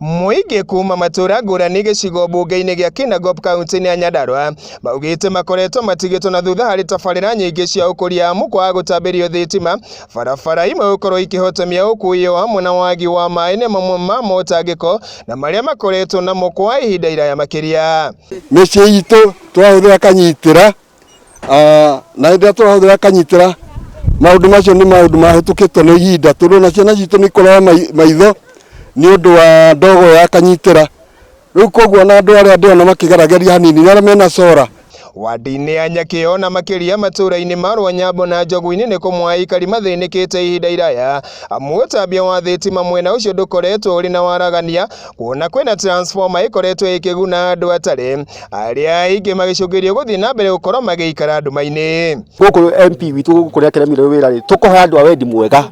Mũingĩ kuma matũra ngũrani gĩcigo mbunge-inĩ gĩa Kinangop kaunti-inĩ ya Nyandarua maugĩte makoretwo matigĩtwo na thutha harĩ tabarĩra nyingĩ cia ũkũria amu kwaga gũtambĩrio thitima, barabara imwe gũkorwo ikĩhotomia ũkui o hamwe na wagi wa maĩ nĩ mamwe ma motangĩko na marĩa makoretwo namo kwa ihinda iraya makĩria. Mĩciĩ itũ tũrahũthĩra kanyitĩra, na hĩndĩ ĩrĩa tũrahũthĩra kanyitĩra, maũndũ macio nĩ maũndũ mahĩtũkĩtwo nĩ ihinda, tondũ ona ciana citũ nĩ ikũrwara maitho nĩ ũndũ wa ndogo ya kanyitĩra. Rĩu koguo ona andũ arĩa ndĩrona makĩgerageria hanini nĩ arĩa mena solar. Wadi-inĩ ya Nyakĩo na makĩria matũra-inĩ ma Rwanyambo na Njogu-inĩ nĩ kũmwe aikari mathĩnĩkĩte ihinda iraya amu ũtambia wa thitima mwena ũcio ndũkoretwo ũrĩ na waragania kuona kwĩna transformer ĩkoretwo ĩkĩguna andũ atarĩ arĩa aingĩ magĩcũngĩrĩrio gũthiĩ na mbere gũkorwo magĩikara nduma-inĩ. Gũkũ MP witũ gũkũ nĩ akĩremirwo wĩra rĩ, tũkũhe andũ a wendi mwega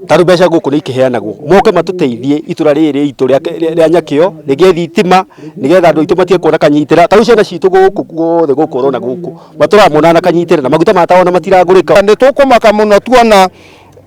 tondũ mbeca gũkũ nĩ ikĩheanagwo, moke matũteithie itũra rĩrĩ ritũ rĩa Nyakĩo rĩgĩe thitima nĩgetha andũ aitũ matige kuona kanyitĩra. Ta rĩu ciana citũ gũkũ guothe gũkũ ũrona gũkũ matũraga monana na kanyitĩra na maguta ma tawa ona matiragũrĩka. Nĩ tũkũmaka mũno tuona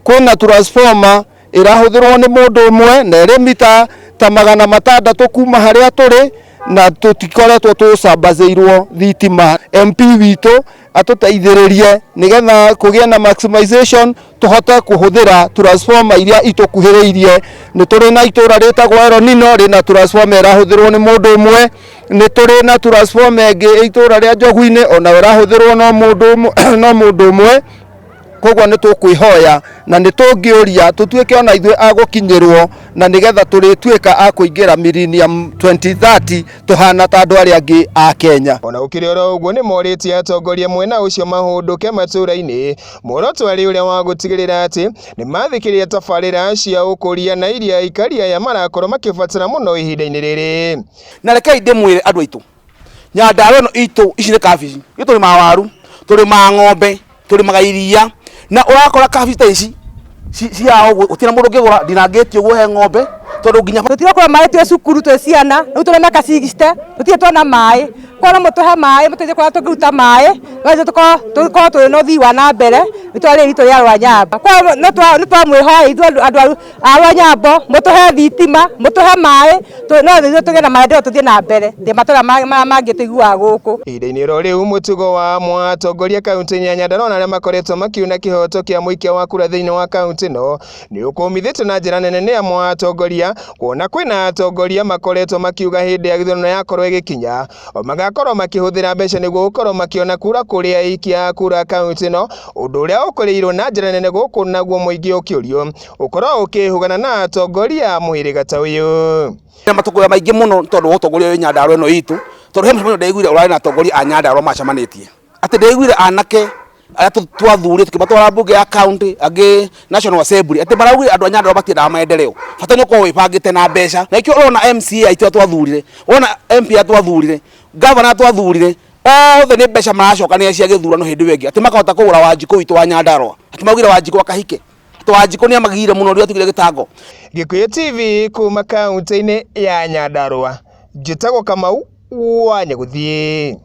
kwĩna transformer ĩrahũthĩrwo nĩ mũndũ ũmwe na ĩrĩ mita ta 600 kuma harĩa tũrĩ na tũtikoretwo tũcambacĩirwo thitima. MP witũ atũteithĩrĩrie nĩgetha kũgĩe na maximization tũhote kũhũthĩra transformer iria itũkuhĩrĩirie. Nĩ tũrĩ na itũra rĩtagwo El Nino rĩna transformer ĩrahũthĩrwo nĩ mũndũ ũmwe, nĩ tũrĩ na transformer ĩngĩ itũra rĩa Njogu-inĩ onayo ĩrahũthĩrwo no mũndũ ũmwe. Koguo nĩ tũkwĩhoya na nĩ tũngĩũria tũtuĩke ona ithuĩ a gũkinyĩrwo na nĩgetha tũrĩtuĩka a kũingĩra Millennium 2030 tũhana ta andũ arĩa angĩ a Kenya. Ona gũkĩrĩ oro ũguo nĩ morĩtie atongoria mwena ũcio mahũndũke matũra-inĩ muoroto arĩ ũrĩa wa gũtigĩrĩra atĩ nĩ mathikĩrĩria tabarĩra cia ũkũria na iria aikari aya marakorwo makĩbatara mũno ihinda-inĩ rĩrĩ. Na rekei ndĩmwĩre andũ aitũ, Nyandarua ĩno itũ ici nĩ kabici, ithuĩ tũrĩmaga waru, tũrĩmaga ng'ombe, tũrĩmaga iria, na ũrakora kabici ta ici cia ũguo gũtirĩ na mũndũ ũngĩgũra ndinangĩtie ũguo he ng'ombe tondũ nginya Tũtirakũra maĩ twĩ cukuru twĩ ciana, rĩu tũrĩ mĩaka 60 tũtirĩ tuona maĩ. Koguo no mũtũhe maĩ mũteithie kũrĩa tũngĩruta maĩ nĩgetha tũkorwo twĩ na ũthii wa na mbere itũra rĩrĩ ritũ rĩa Rwanyambo. Koguo nĩ twamwĩhoya ithuĩ andũ a Rwanyambo mũtũhe thitima, mũtũhe maĩ no nĩguo tũgĩe na maendeleo tũthiĩ na mbere tĩ matũra marĩa mangĩ tũiguaga gũkũ. Ihinda-inĩ oro rĩu mũtugo wa amwe a atongoria kaunti-inĩ ya Nyandarua na arĩa makoretwo makiuna kĩhoto kĩa mũikia wa kura thĩinĩ wa kaunti ĩno nĩ ũkũmithĩtio na njĩra nene nĩ amwe a atongoria kuona kwĩna atongoria makoretwo makiuga hĩndĩ ya gĩthurano yakorwo ĩgĩkinya o magakorwo makĩhũthĩra mbeca nĩguo gũkorwo makĩona kura kũrĩ aikia a kura kaunti ĩno, ũndũ ũrĩa ũkũrĩirwo na njĩra nene gũkũ naguo mũingĩ ũkĩũrio ũkorwo ũkĩhũgana na atongoria a mũhĩrĩga ta ũyũ. Na matũkũya maingĩ mũno tondũ wa ũtongoria wa Nyandarua ĩno itũ, tondũ he mũcemanio ndaiguire ũrarĩ na atongoria a Nyandarua macemanĩtie, atĩ ndaiguire anake arĩa twathurire tũkĩmatwara mbunge ya county angĩ National Assembly, atĩ maraugire andũ a Nyandarua matiendaga maendeleo, bata nĩ ũkorwo wĩbangĩte na mbeca. Na nĩkĩo ũrona MCA aitũ arĩa twathurire, ũrona MP arĩa twathurire, governor arĩa twathurire, othe nĩ mbeca maracokanĩrĩria cia gĩthurano hĩndĩ ĩyo ĩngĩ, atĩ makahota kũgũra Wanjikũ witũ wa Nyandarua, atĩ maugire Wanjikũ akahike. Wanjikũ nĩ amagire mũno rĩrĩa atigire gĩtango. Gĩkũyũ TV kuma kaunti-inĩ ya Nyandarua, njĩtagwo Kamau wa Nyagũthiĩ.